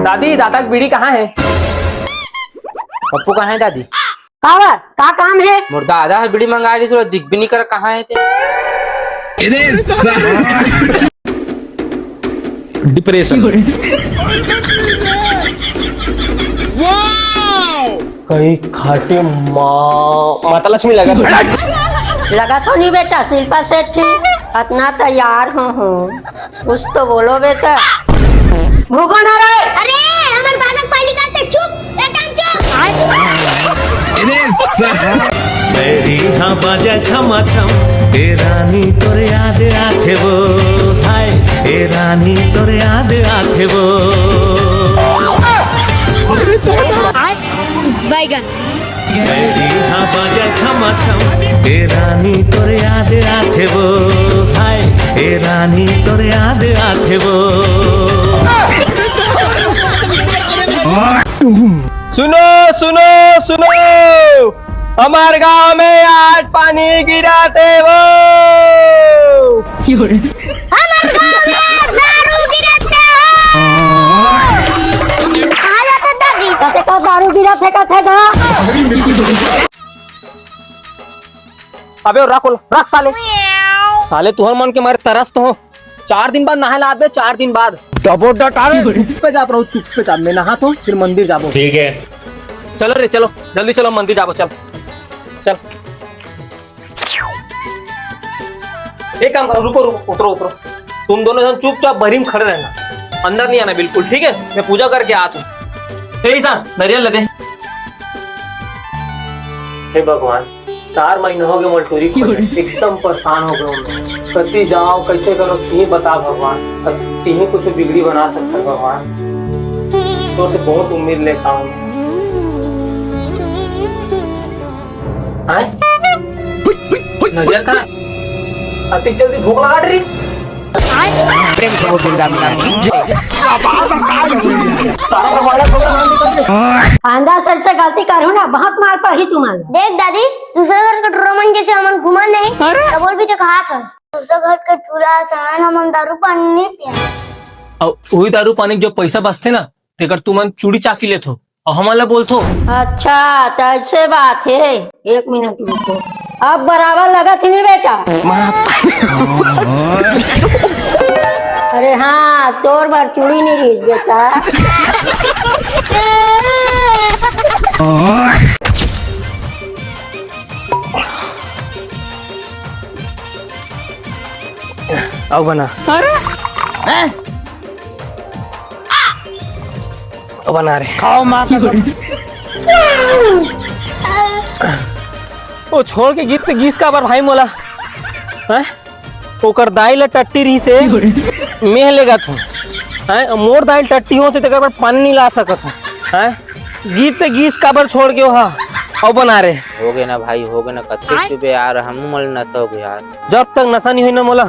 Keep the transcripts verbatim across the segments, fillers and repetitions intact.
दादी, दादा के बीड़ी कहाँ है? पप्पू कहाँ है दादी? काबर, का काम है? मोर दादा ह बीड़ी मंगा रही, थोड़ा दिख भी नहीं कर, कहाँ है ते? डिप्रेशन। कई खाटी माँ, माता लक्ष्मी लगा तो। लगा तो नहीं बेटा, शिल्पा शेट्टी, इतना तैयार हो, हो। कुछ तो बोलो बेटा। भूखन हो रहे। अरे, हमर दादा के पहली गाते, चुप, एकदम चुप। मेरी हाँ बाजा छमा छम, ए रानी तोर याद आथे वो, हाय, ए रानी तोर याद आथे वो। बैगन। मेरी हाँ बाजा छमा छम, ए रानी तोर याद आथे वो, हाय, ए रानी तोर याद आथे वो। सुनो, सुनो, सुनो, हमार गांव में आज पानी गिरा थे वो। हमार गांव में दारू गिरा थे हो। कहाँ जाते दादी? कहते का दारू गिरा फेंका थे गा। अबे रख, रख साले। साले तुहर मन के मारे तरस तो हो। चार दिन बाद नहाए ला आबे, चार दिन बाद। डबो डटारे। चुप पे जा रहो, चुप पे जा। मैं नहा तो फिर मंदिर जाबो। ठीक है। चलो रे, चलो, जल्दी चलो, मंदिर जाबो, चल। चल। एक काम करो, रुको, रुको, उतरो, उतरो। तुम दोनों जन चुपचाप बहरी में खड़े रहना, अंदर नहीं आना बिल्कुल, ठीक है? मैं पूजा करके आता हूँ। ए ईशान, नारियल ले दे। हे भगवान, चार महीना हो गए मोर टूरी खोजे, एकदम परेशान हो गए मैं। कति जाओ, कैसे करो, तिही बता भगवान। अब तिही कुछ बिगड़ी बना सकता भगवान, तोर से बहुत उम्मीद लेता हूँ। आय? नजर का? अति जल्दी भूख लगा रही। प्रेम से बोल दुर्गा मैया की जय। सारा भगवान को आइंदा से ऐसे गलती करहू ना, बहुत मार पड़ही तुम्हारे। देख दादी, दूसरा घर के टूरा मन जैसे हमन घूमन नहीं, अरे। तो बोल भी तो कहा था। दूसरा घर के टूरा सन हमन दारू पानी नहीं पिया। अब वही दारू पानी के जो पैसा बचथे ना, तेकर तुमन चूड़ी चाकी लेथो, अउ हमन ला बोलथो। अच्छा, त ऐसे बात हे। एक मिनट रुको, अब बराबर लगत ही नहीं बेटा। अरे हाँ, तोर बर चूड़ी नहीं रही बेटा। आओ बना। अरे ओ बना रे। खाओ माँ का। ओ छोड़ के गीत पे गीस काबर भाई मोला? हैं? ओकर दाई ला टट्टी रही से मेह लेगा तू। हैं? मोर दाई टट्टी होते तेकर बर पानी नहीं ला सकत हूँ। हैं? गीत पे गीस काबर छोड़ के हो? हाँ, आओ बना रे। हो गए ना भाई, हो गए ना, कत्ते चुबे यार, हमू मल नशा हो गया यार। जब तक नशा नहीं होई ना मोला,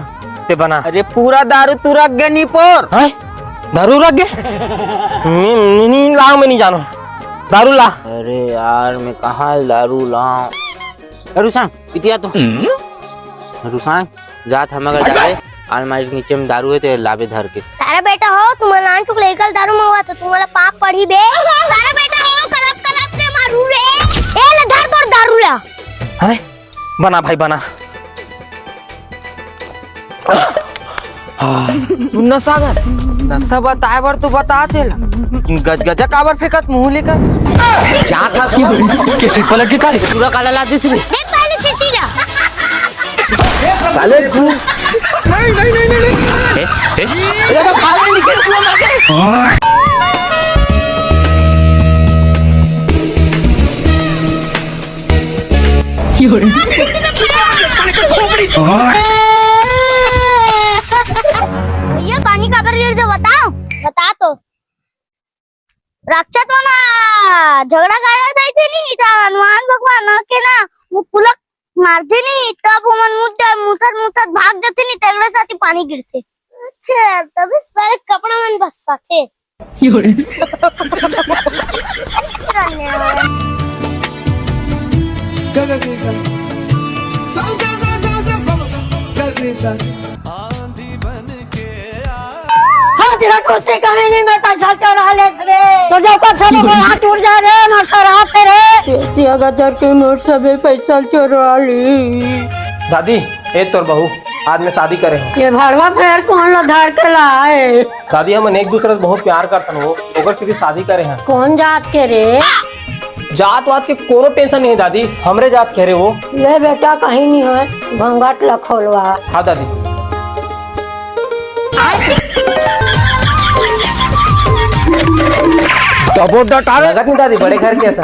ते बना। अरे पूरा दारू तू रख गे नी पोर। हैं? दारू रख गे? नी, नी, नी लाओ, मैं नहीं जानो। दारू ला। अरे यार, मैं कहाँ दारू लाऊं? ए, रुसान, इतिया तो। रुसान, जात हम अगर जाबे, अलमारी के नीचे में दारू है, ते लाबे धर के। सारा बेटा हो, तुम नान चुक लेकर दारू मंगवा तो तुम्हारा पाप पड़ी बे। सारा बेटा हो, कलप कलप के मारू रे। ए ले धर तोर दारू ला। हैं? बना भाई, बना। हाँ। मुन्ना सागर, नशा बताए बर तो बता तेला, लेकिन गजगजा काबर फेंकत मुंह लेकर? क्या था तू? कैसे पलट के काले? पूरा काला ला दिस रे। देख पहले शीशी ला। साले तू। नहीं, नहीं, नहीं, नहीं, नहीं। ए, ए? ये तो भाग नहीं निकल तू मार के। भैया, पानी काबर गिर जा, बताओ, बता तो। राक्षस मन ह झगड़ा करत रहिथे नी, त हनुमान भगवान के ना, वो पुलक मारथे नी, तब ओमन मुत-, मुतत, मुतत भाग जथे नी, तेकरे साथ ही पानी गिरथे। अच्छा, तभी सारे कपड़ा मन बरसाथे। हाँ, तेरा कुछ कमी नहीं, मैं पैसा चढ़ा ले। तो जब तक सब हाथ टूट जाए रे, ना सराप है रे। सिया गदर के मोर सबे पैसा चोरा ली। दादी, ए तोर बहू, आज मैं शादी करे हूँ। ये भड़वा फेर कौन ला धर के लाए? दादी, हमन एक दूसरे से बहुत प्यार करथन, वो ओकर सीधी शादी करे हैं। कौन जात के रे? जात वात के कोनो टेंशन नहीं है दादी, हमरे जात के रे वो। ले बेटा, कहीं नहीं है, घंघट ला खोलवा। हाँ दादी। तबो डकार। लगत नहीं दादी, बड़े घर के ऐसा।